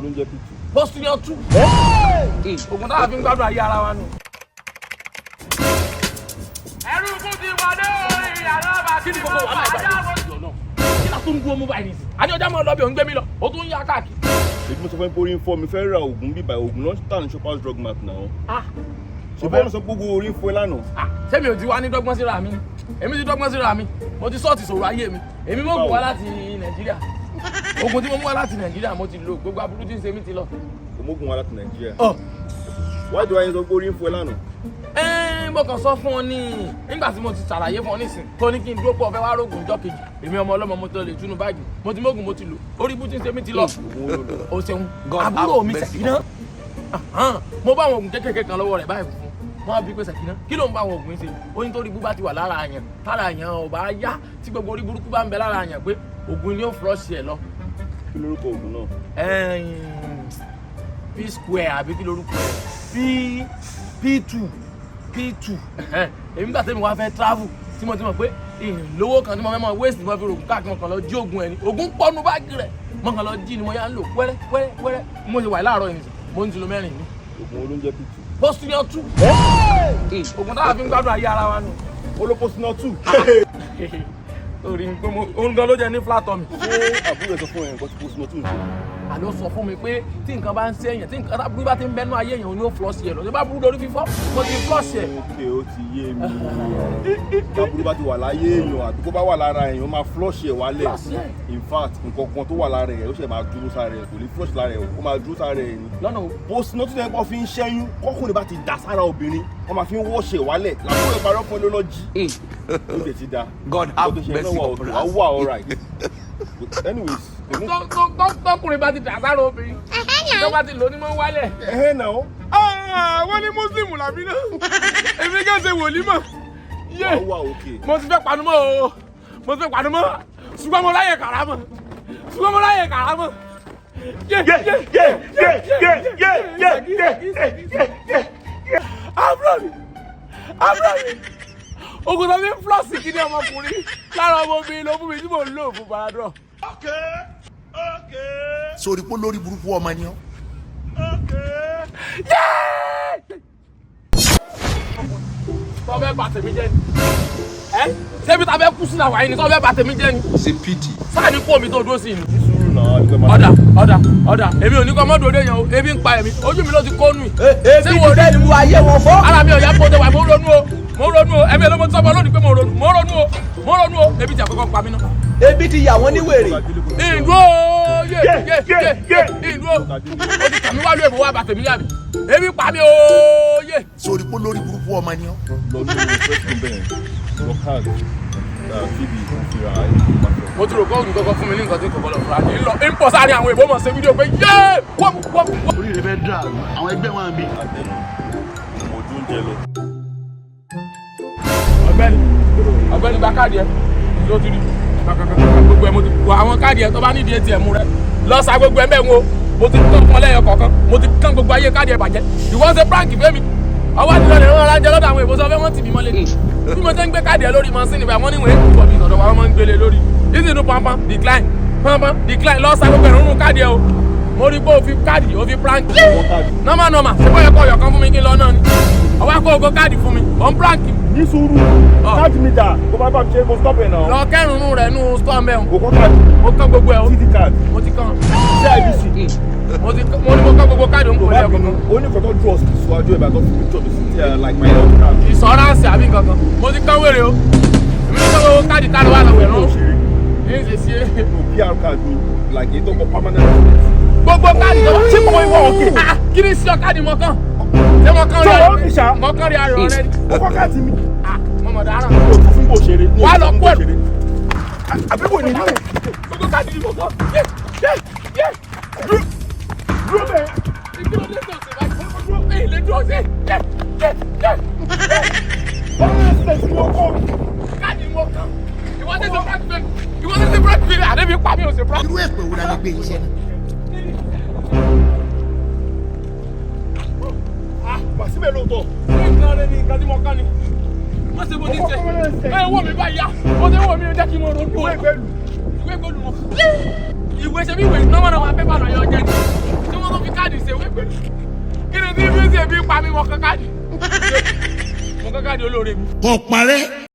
Ló ń jẹ́ P2? Postinion 2. Oògùn táwa fi ń gbádùn ayé ara wa nù. Ẹrú kú ti wọlé orí ìyàrá bá. Kí ni gbogbo wàhálà ìgbà yìí náà? Kí la tún ń dúró mú báyìí nìsín? Àní ọjà máa lọ bí òun gbé mi lọ, ó tún ń yá káàkiri. Èyí mo sọ fún ẹ pé orí ń fọ́ mi, fẹ́ ra oògùn bíbá oògùn náà tà ní Shoppers Drug Mart náà. Ah. Ṣe bọ́ọ̀lù sọ pé gbogbo orí ń fọ́ ẹ lánàá? Ah, ṣé mi ò ti wá ní dọ́gbọ́n síra mi ni? Èmi ti dọ́gbọ́n síra mi, mo ti sọ́ọ̀tì sọ̀rọ̀ ayé mi. Èmi mọ̀ gùn wá láti Nàìjíríà. Oògùn tí mo mú wá láti Nàìjíríà, mo ti lò, gbogbo aburú tí ń ṣe mí ti lọ. Òmógùn wa láti Nàìjíríà. Ọ. Wájú wáyé sọ pé orí ń fọ́ ẹ lánàá. Ẹ́ẹ́, mo kàn sọ fún ọ ní nígbà tí mo ti ṣàlàyé fún ọ nísìn tó ní kí n dúró pọ̀ fẹ́ wá rògùn ọjọ́ kejì. Èmi ọmọ ọlọ́mọ, mo tó lè túnú báàgì, mo ti mógùn, mo ti lò, orí ibú tí ń ṣe mí ti lọ. Oògùn wo ló lò? O ṣeun. God Àbúrò have mi mercy. Ṣèkínà, mo bá àwọn oògùn kékeré kan lọ́wọ́ rẹ̀ báyìí fún wọn á bí pé, "Ṣèkínà, kí ló ń bá àwọn oògùn yìí ṣe?" Ó ní torí ibú bá ti wà lára àyàn, tára àyàn ò bá yá, tí gbogbo orí burúkú bá ń bẹ lára àyàn, pé oògùn ni ó flush ẹ̀ lọ. Kí lórúkọ oògùn náà? P square àbí kí lorúkọ ẹ̀, P P2 P2. Èmi gbà tẹ́mi wá fẹ́ travel, tí mo ti mọ̀ pé ìlówó kan tí mo fẹ́ mọ waste, mo fi rògùn káàkiri, mo kàn lọ jí oògùn ẹ̀ ni. Oògùn pọ́nú báàgì rẹ̀, mo kàn lọ jí ni, mo yá ń lò wẹ́rẹ́ wẹ́rẹ́ wẹ́rẹ́. Mo ṣe wà láàárọ̀ yìí nìsín, mo ń ti lo mẹ́rin ní. Oògùn wo ló ń jẹ́ P2? Postinion 2. Oògùn táwa fi ń gbádùn ayé ara wa nù. Ó ló Postinor 2. Torí pé mo òun gan ló jẹ ní flat tummy. Ṣé àbúrò ẹ sọ fún ẹ nǹkan tí Postinor 2 ń ṣe? Àló sọ fún mi pé tí nǹkan bá ń ṣe èèyàn, tí nǹkan tá burú bá ti ń bẹnu ayé èèyàn, ní ó flush ẹ̀ lọ. Ṣé bá burú lórí fífọ́, mo ti flush ẹ̀. Ok, ó ti yé mi. Táburú bá ti wà láyé èèyàn àbí kó bá wà lára èèyàn, ó máa flush ẹ̀ wálẹ̀. Flush ẹ̀. In fact, nǹkan kan tó wà lára ẹ̀, ó ṣe máa dúró sára ẹ̀, kò lè flush lára ẹ̀, ó máa dúró sára ẹ̀ ni. Lọ́nà wo? Postinor 2 yẹn kọ́ fi ń ṣẹ́yún, kọ́kùnrin bá ti dà sára obìnrin, wọ́n máa fi ń wash ẹ̀ wálẹ̀. Làbúrò ẹ̀ parọ́ fún ẹ ló lọ jí. Ó dẹ̀ ti da. God have mercy upon Wà us. wà alright. Anyways, kò ní. Tọkùnrin bá ti dà sára obìnrin, tó bá ti lò ní mọ́ wálẹ̀. Ẹ̀hẹ́ náà. Wọ́n ní Muslim làbí náà, èmi kàn ṣe wòlímọ̀ yé. Wà wà okay. Mo ti fẹ́ panumọ́ o, mo ti fẹ́ panumọ́, ṣùgbọ́n mo ráyè kàrámọ̀, ṣùgbọ́n mo ráyè kàrámọ̀. Yé yé yé yé yé yé yé yé yé! Àbúrò mi, àbúrò mi, oògùn tó fi ń flush kí ni ọmọkùnrin lára ọmọbìnrin ló fún mi tí mò ń lò fún paradol. Sórí pé lórí burúkú ọmọ ni ọ́. Yéé! Tọ́ fẹ́ bà tèmi jẹ́ ni ẹ, ṣébi tá a fẹ́ kú sí làwọn àyìn ni, tọ́ fẹ́ bà tèmi jẹ́ ni. It's a pity. Sáà ní kó omi tó dúró sí ni. Ní sùúrù náà, àdúgbò máa. Ọ̀dà ọ̀dà ọ̀dà, èmi ò ní kọ́ mọ́dún òde yẹn o. Ebi ń pa èmi, ojú mi ló ti kónú yìí. Ebi ti fẹ́ lu ayé wọn fọ́. Ara mi ò yá kó tẹ wà. Mo ronú o, mo ronú o. Ẹ̀mí ẹ̀ ló mo ti sọ fún ọ lónìí pé mo ronú, mo ronú o, mo ronú o. Ebi ti àkọ́kọ́ pa mí náà. Ebi ti yà wọ́n ní wèrè. Ìdúró yé yé yé yé, ìdúró. O ti kàmí wálé, èbó wá bà tèmi yàbí. Ebi pa mí o, yé. Sórí pé lórí burúkú ọmọ ni ọ́. Lọ ní first room bẹ́ẹ̀, lọ káàdì tv kò fi ra ètò ìpàṣẹ. Mo ti rò pé òun kọ́kọ́ fún mi ní nǹkan tí kò gbọdọ̀ fura ní lọ ń pọ̀ sáré àwọn èbó mọ̀ ṣe fídíò pé yé wọ́n wọ́n wọ́n. Orí rẹ fẹ́ dàrú, àwọn ẹgbẹ́ wọn bí. Àtẹnu mo ojú oúnjẹ lọ. Ọ̀gbẹ́ni, ọ̀gbẹ́ni, gba káàdì ẹ ló ti rí gbogbo ẹ. Mo ti wọ àwọn káàdì ẹ tó bá nídìí ATM rẹ lọ sa gbogbo ẹ bẹ́ẹ̀ ń wo. Mo ti kán fún ọ lẹ́yọ kọ̀ọ̀kan, mo ti kán gbogbo ayé káàdì ẹ bàjẹ́. Ìwọ ń ṣe prank fẹ́mi, ọwọ́ àti lọ́lẹ̀ rán ránjẹ lọ́dọ̀ àwọn èbó sọ fẹ́ wọ́n tì mí mọ́lẹ̀. Bí mo ṣe ń gbé káàdì ẹ lórí mọ́sìnì báyìí, wọ́n ní ìwé ìkú bọ̀bí ìsọ̀dọ̀ wa, wọ́n máa ń gbélé lórí ìsìnú pampan decline, pampan decline. Lọ sa gbogbo ẹ̀rọ nínú káàdì ẹ o. Mo rí pé o fi káàdì, o fi prank. Normal normal, ṣé bóyá kọ́ ọ̀yọ̀ kan fún mi kí n lọ náà ni? Ọwọ́ akó ogo káàdì fún mi, ò ń prank. Ní sùúrù. Ọ. Káàdì mi dà? Kó bá bá mi ṣe, kó stop ẹ̀ náà. Lọ kẹrùnún rẹ nù store mẹ́rin. Kò kọ́ káàdì. Mo kán gbogbo ẹ o. Cd card. Mo ti kán. CIBC. Mo ti mo ní mo kán gbogbo káàdì òun kò Má lẹ́yọ̀ bínú. kankan. Ó ní nǹkan tó draw síwájú ẹ̀ bá tó fi picture mi sí tí ẹ like my health card. Ìsọ̀ránsì àbí nǹkan kan, mo ti kán wèrè o. Èmi ní kán gbogbo káàdì tá ló wà lọ́wọ́ ẹ̀rọ Òṣèré. ní ṣe sí é. No PR card mi, like èyí tó kọ permanent resident. Gbogbo káàdì tó wà. Ṣé kò wọ́n òkè? Ah, kí ni sí ọ? Káàdì mọ kán, ṣé mọ kán Ṣé rí? wọ́n fi ṣá? Mọ kán rí ayọ̀ rẹ ni. Ó kọ́ káàdì mi. Ah, mo mọ̀ dára. Ó tún fún bò ṣeré. Ní Wà á òtún lọ fún kó bò ẹ̀rù. ṣeré. Àbí kò ní nílẹ̀. Gbogbo káàdì ni mo kán. Yé yé yé! Dúró dúró bẹ́ẹ̀. Ìdúró lé tó ṣe báyìí, dúró èyí lè dúró sí. Yé yé yé! Permanent resident ni wọ́n kọ́. Káàdì mo kán. Ìwọ ṣe ṣe prank fẹ́, ìwọ ṣe ṣe prank fẹ́, àdébí pa mi ò ṣe prank. Irú èpè wo la lè gbé iṣẹ́ náà? Wà síbẹ̀ lóòótọ́. Nǹkan rẹ ni nǹkan tí mo kán ni wọ́n ṣe bó ti ṣe. Ẹ wọ́ mi báyìí yá, bó ṣe wọ́ mi, ó jẹ́ kí n mọ̀ ronú. Ìwé ìgbẹ́lú. Ìwé ìgbẹ́lú mọ́. Ìwé ṣe bí ìwé nọ́mọ̀ náà wà, pépà náà yọ jẹ́ ni. tí ebi ń pa mí, mo kán káàdì, mo kán káàdì olóore mi. Kò parẹ́.